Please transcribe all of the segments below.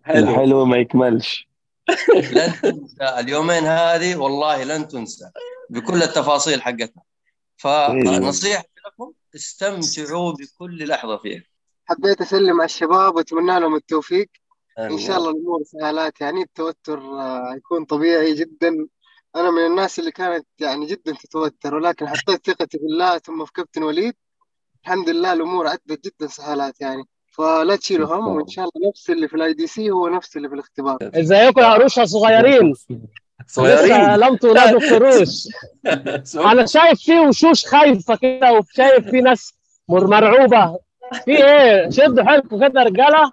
حلو. الحلو ما يكملش. لن تنسى اليومين هذه، والله لن تنسى بكل التفاصيل حقتها. فنصيحتي لكم استمتعوا بكل لحظة فيها. حبيت أسلم على الشباب وأتمنى لهم التوفيق. آمين إن يا شاء رب. الله الأمور سهالات، يعني التوتر يكون طبيعي جدا. أنا من الناس اللي كانت يعني جدا تتوتر، ولكن حطيت ثقتي بالله ثم في كابتن وليد، الحمد لله الأمور عدت جدا سهالات يعني. فلا تشيلوا هم، وإن شاء الله نفس اللي في ال IDC هو نفس اللي في الاختبار. ازيكم يا قروشه صغيرين؟ صغيرين. لسه لم تولدوا قروش. انا شايف في وشوش خايفة كده، وشايف في ناس مرعوبه. في ايه؟ شدوا حيلكم كده يا رجاله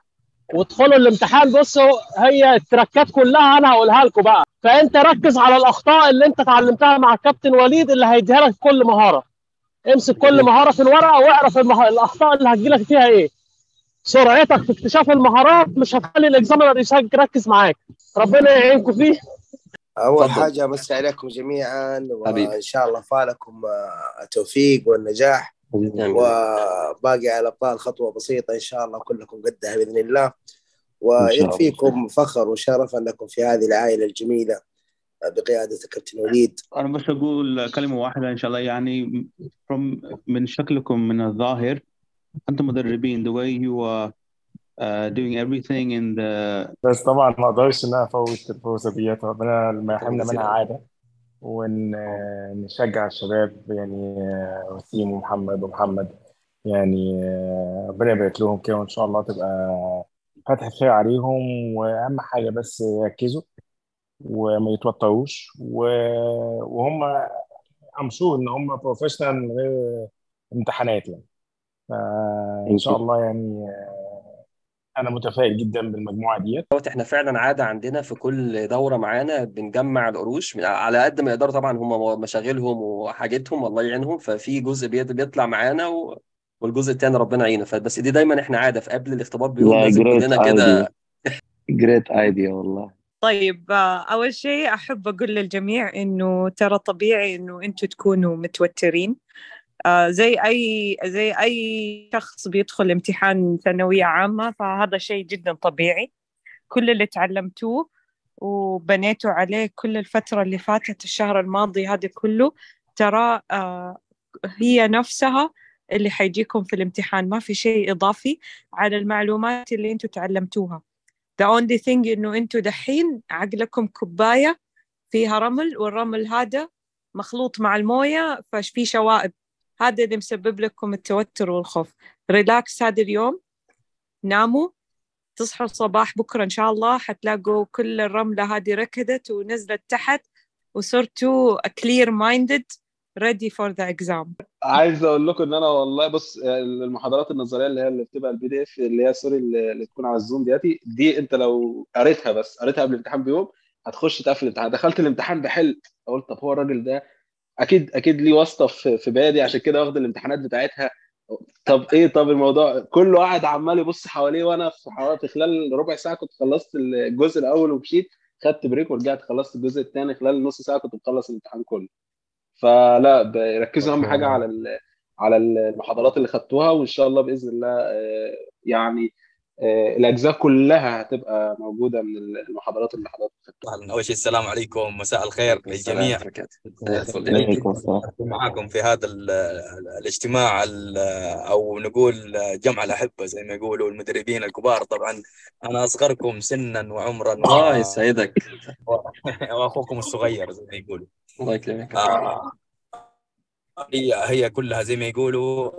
وادخلوا الامتحان. بصوا هي التركات كلها انا هقولها لكم بقى، فانت ركز على الاخطاء اللي انت اتعلمتها مع الكابتن وليد اللي هيديها لك في كل مهارة. امسك كل مهارة في الورقة واعرف الاخطاء اللي هتجيلك فيها ايه. سرعتك في اكتشاف المهارات مش هتخلي ال examiner يركز معاك. ربنا يعينكم فيه. اول تفضل. حاجة امسي عليكم جميعا، حبيبي. وان شاء الله فالكم التوفيق والنجاح، آمين. وباقي على الابطال خطوة بسيطة ان شاء الله كلكم قدها باذن الله، إن شاء الله. ويكفيكم فخر وشرف انكم في هذه العائلة الجميلة بقيادة الكابتن وليد. أنا بس أقول كلمة واحدة إن شاء الله، يعني من شكلكم من الظاهر أنتم مدربين، the way you are doing everything in the بس طبعا ما اقدرش ان انا افوت الفرصة ديت، ربنا ما يحرمنا منها عادة، ونشجع الشباب يعني وسيم ومحمد ومحمد، يعني ربنا يبارك لهم كده، وان شاء الله تبقى فتحة خير عليهم. واهم حاجة بس يركزوا وما يتوتروش، وهم I'm sure ان هم professional من غير امتحانات يعني. فان شاء الله يعني انا متفائل جدا بالمجموعة ديت. احنا فعلا عادة عندنا في كل دوره معانا بنجمع القروش على قد ما يقدروا، طبعا هم مشاغلهم وحاجتهم الله يعينهم، ففي جزء بيطلع معانا والجزء الثاني ربنا يعينه. فبس دي دايما احنا عادة في قبل الاختبار بيوم لا، لازم great كلنا كده. idea. great idea والله. طيب، أول شيء أحب أقول للجميع إنه ترى طبيعي إنه أنتوا تكونوا متوترين، زي أي شخص بيدخل امتحان ثانوية عامة، فهذا شيء جدا طبيعي. كل اللي تعلمتوه وبنيتوا عليه كل الفترة اللي فاتت الشهر الماضي هذا كله ترى هي نفسها اللي حيجيكم في الامتحان، ما في شيء إضافي على المعلومات اللي أنتوا تعلمتوها. The only thing إنه أنتوا دحين عقلكم كوباية فيها رمل، والرمل هذا مخلوط مع الموية ففي شوائب، هذا اللي مسبب لكم التوتر والخوف. relax هذا اليوم، ناموا، تصحوا الصباح بكرة إن شاء الله حتلاقوا كل الرملة هذه ركدت ونزلت تحت، وصرتوا clear minded ready for the exam. عايز اقول لكم ان انا والله بص، المحاضرات النظرية اللي هي اللي بتبقى ال PDF اللي هي sorry اللي تكون على الزوم دياتي دي، انت لو قريتها بس قريتها قبل الامتحان بيوم هتخش تقفل الامتحان. دخلت الامتحان بحل، قلت طب هو الراجل ده اكيد ليه واسطه في بادي عشان كده واخد الامتحانات بتاعتها. طب ايه، طب الموضوع كله قاعد عمال يبص حواليه، وانا في خلال ربع ساعة كنت خلصت الجزء الاول ومشيت، خدت break ورجعت خلصت الجزء الثاني، خلال نص ساعة كنت مخلص الامتحان كله. فلا ركزوا اهم حاجة على المحاضرات اللي خدتوها، وان شاء الله باذن الله يعني الاجزاء كلها هتبقى موجودة من المحاضرات اللي حضرتك خدتوها. اول شيء السلام عليكم، مساء الخير للجميع. عليكم السلام. معاكم في هذا الاجتماع او نقول جمع الاحبة زي ما يقولوا المدربين الكبار. طبعا انا اصغركم سنا وعمرا، الله يسعدك، واخوكم الصغير زي ما يقولوا. الله يكرمك. هي كلها زي ما يقولوا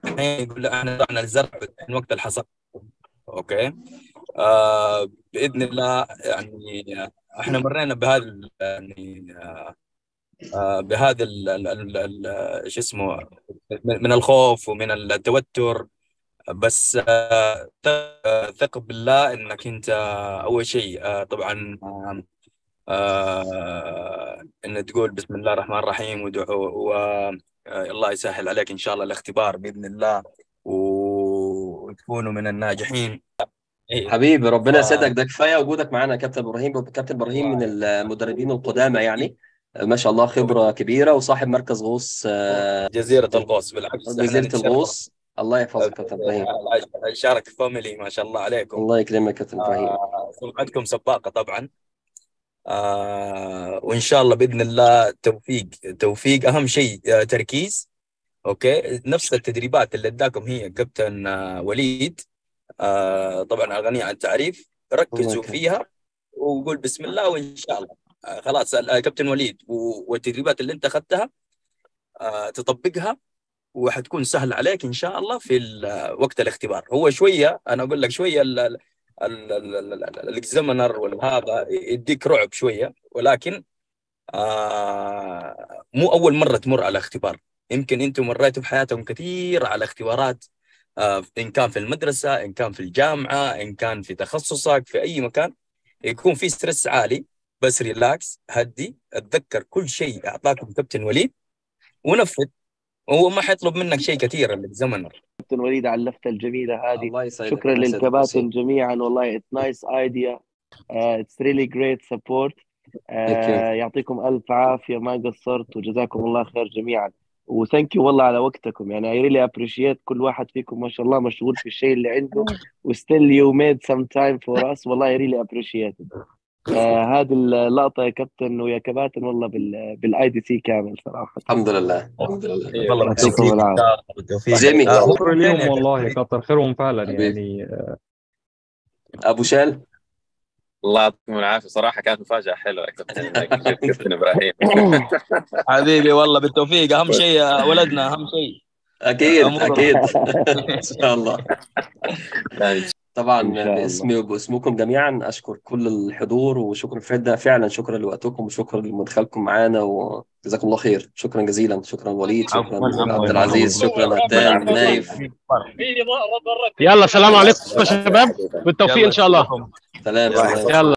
الحين يقول احنا طلعنا الزرع من وقت الحصاد. okay، باذن الله يعني احنا مرينا بهذا يعني بهذا شو اسمه من الخوف ومن التوتر، بس ثق بالله انك انت اول شيء طبعا ان تقول بسم الله الرحمن الرحيم ودعو الله يسهل عليك إن شاء الله الاختبار بإذن الله وتكونوا من الناجحين. حبيبي ربنا يسعدك، ده كفاية وجودك معانا يا كابتن إبراهيم. كابتن إبراهيم من المدربين القدامى يعني ما شاء الله، خبرة كبيرة، وصاحب مركز غوص جزيرة الغوص. بالعكس جزيرة الغوص. الله يحفظك كابتن ابراهيم. Shark family ما شاء الله عليكم. الله يكرمك كابتن ابراهيم. سمعتكم سباقه طبعا. وان شاء الله باذن الله توفيق توفيق، اهم شيء تركيز. okay، نفس التدريبات اللي اداكم هي كابتن وليد، طبعا غني عن التعريف، الله ركزوا يكرمك. فيها وقول بسم الله وان شاء الله خلاص كابتن وليد والتدريبات اللي انت اخذتها تطبقها وحتكون سهل عليك ان شاء الله في وقت الاختبار. هو شوية، انا اقول لك شوية ال examiner ولا هذا يديك رعب شوية، ولكن مو اول مرة تمر على اختبار. يمكن انتم مريتوا بحياتكم كثير على اختبارات، ان كان في المدرسة، ان كان في الجامعة، ان كان في تخصصك، في اي مكان يكون في stress عالي، بس relax، هدي، اتذكر كل شيء اعطاكم كابتن وليد ونفذ. وهو ما حيطلب منك شيء كثير ال examiner. كابتن وليد على اللفتة الجميلة هذه. الله يسعدك. شكرا الله يسعدك للكباتن وسيم. جميعا، والله it's nice idea، it's really great support. Thank you. يعطيكم ألف عافية، ما قصرت، وجزاكم الله خير جميعا، و thank you والله على وقتكم. يعني I really appreciate كل واحد فيكم ما شاء الله مشغول في الشيء اللي عنده، و still you made some time for us، والله I really appreciate it. هذه اللقطة يا كابتن ويا كباتن والله بال IDC كامل صراحة. الحمد لله، الحمد لله. والله يعطيكم بالتوفيق ان العافية. شاء الله، بالتوفيق. جيمي. شكرا ثاني لهم يا والله، كابتن. كتر خيرهم فعلا حبيبي يعني. ابو شال. الله يعطيكم العافية، صراحة كانت مفاجاة حلوة يا كابتن انك جبت كابتن ابراهيم. حبيبي والله بالتوفيق، اهم شيء يا ولدنا، اهم شيء اكيد امور. اكيد ان شاء الله. لا، طبعا إن شاء الله. باسمي وباسمكم جميعا اشكر كل الحضور، وشكرا فعلا شكرا لوقتكم وشكرا لمدخلكم معانا، وجزاكم الله خير. شكرا جزيلا، شكرا وليد، شكرا عفوا عبد عفوا العزيز، شكرا هتان، نايف. يلا سلام عليكم يا شباب، بالتوفيق يلا ان شاء الله. اشوفكم. سلام الله سلام. يحفظك. يلا.